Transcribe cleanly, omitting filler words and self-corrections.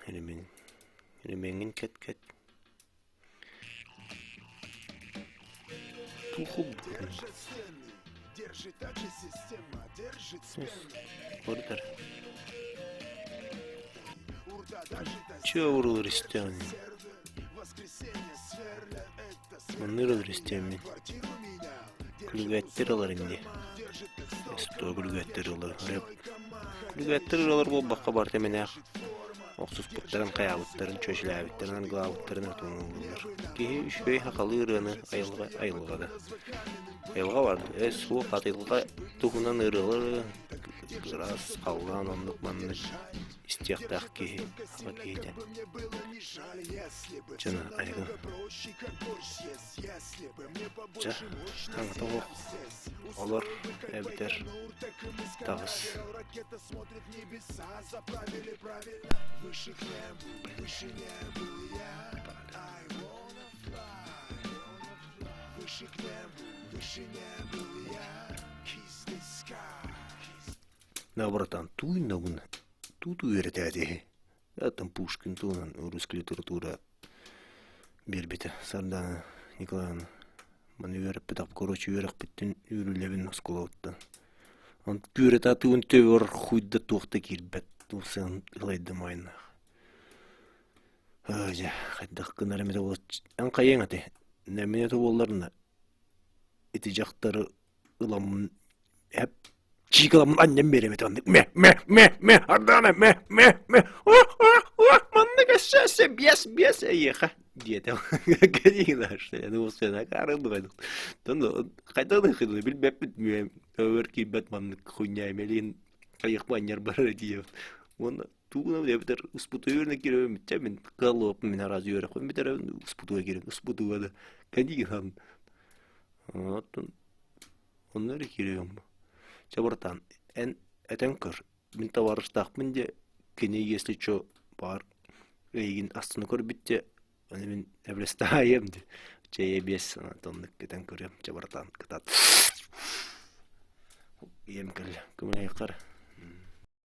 Ремень. Ремеҥҥин кэт-кэт. Туох Ордар. Чё урулар истэҕин? Манныыр ылар истиэммин. Күлүгээттэр ылар инди. Сто күлүгээттэр ылар. Рэп. Күлүгээттэр ылар буолбакка барыта мэнээх охсуспуттарын, хайаабыттарын, чүөчүлээбиттэрин, аргылаабыттарын отуҥуллар. Киһи үчүгэй сахалыы ырыаны айылҕа айылҕа да. Айылҕа бар, э суох айылҕа туһунан ырыалары ыраас халлаан оннук маннык истиэхтээх киһи саха киһитэ. Чына айгын. Чэ, хаҥата оһох олор эбэтэр таҕыс. Да, братан, туй ногун, тут үөрэтээти. Там Пушкин туһунан русская литература биэрбитэ Сардаана Николаевна. Маны үөрэппит короче үөрэхпиттэн үүрүлэбин оскуолабыттан. Он күөрэтэ атыыбын төбөр хуйда туох да киирбэт. Туох ылайдым айнаах. Дьэ, хайдах гынар эмитэ буолла. Эн хайыаҥ этэй? Нэминэ буолларына ити дьахтары ыламмын эп чиикаламмын анньан биэрэм этэ оннук мэ мэ мэ мэ Ардана мэ мэ мэ маннык өссө өссө биэс биэс эйиэхэ диэтэ кэлиина хайдах да билбэппит өр киирбэт маннык хуйня эмэлиин хайыахпа анньар барар диэбит уонна тугунан эбэтэр успутуйуурна киирэбин чэ мин кыаллыбаппын мин араас үөрэхпин бүтэрэбин успутуга киирэбин успутуга да кэлииһан Оттон онно эрэ киириэм. Чэ, братан, эн этэн көр, мин табаарыстаахпын дьэ, кини если чё баар эйигин астына көрбүт дьэ, аны мин эбилэстаайыам дии. Чэйэ биэс оннук этэн көрүөм. Чэ, братан, кытаат. Ийэм кэллэ. Көмөлөһүөххэ эрэ.